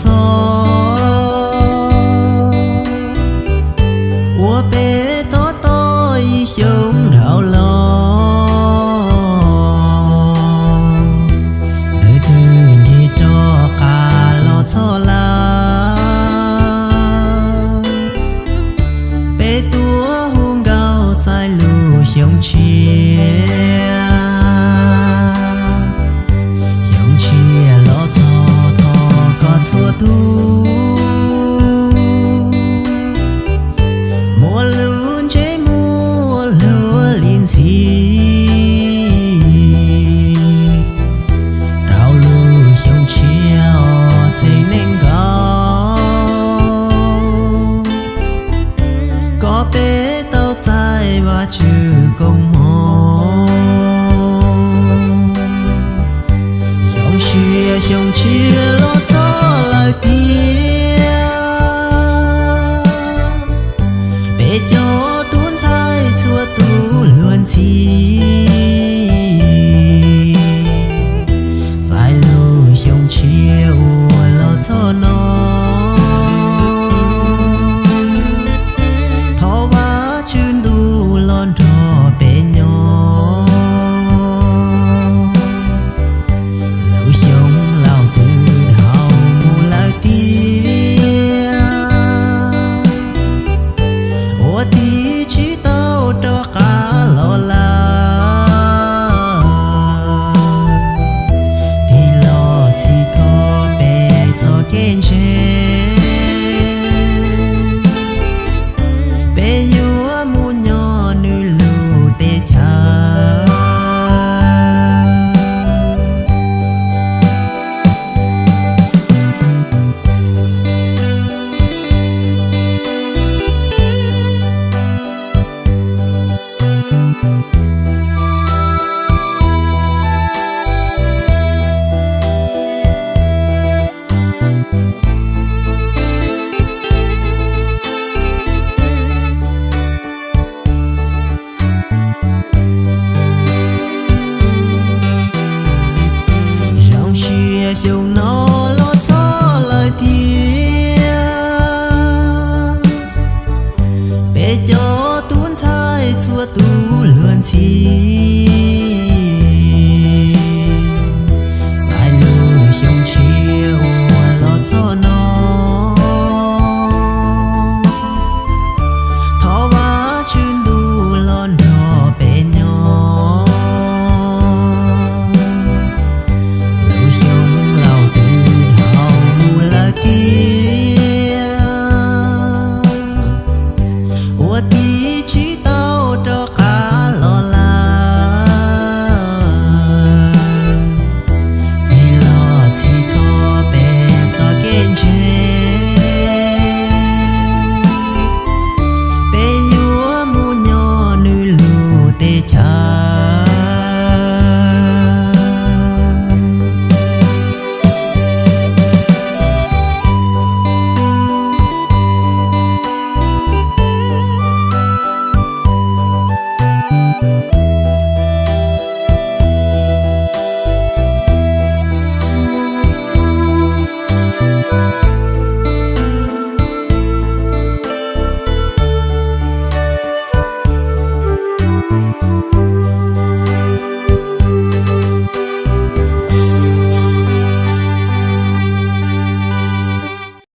txog uas peb tab tom ib xyoos dhau los, tus twg nrhiav rov qab los txog lawm. Peb tuaj hu nkauj txais lub xyoo tshiab, xyoo tshiab los txog thov koj txhua tus muaj lub ntsej muag luag li ntxhi rau lub xyoo tshiab txheej nees nkaum. Kom peb tau txais Vajtswv koob hmoov, xyoo tshiab xyoo tshiab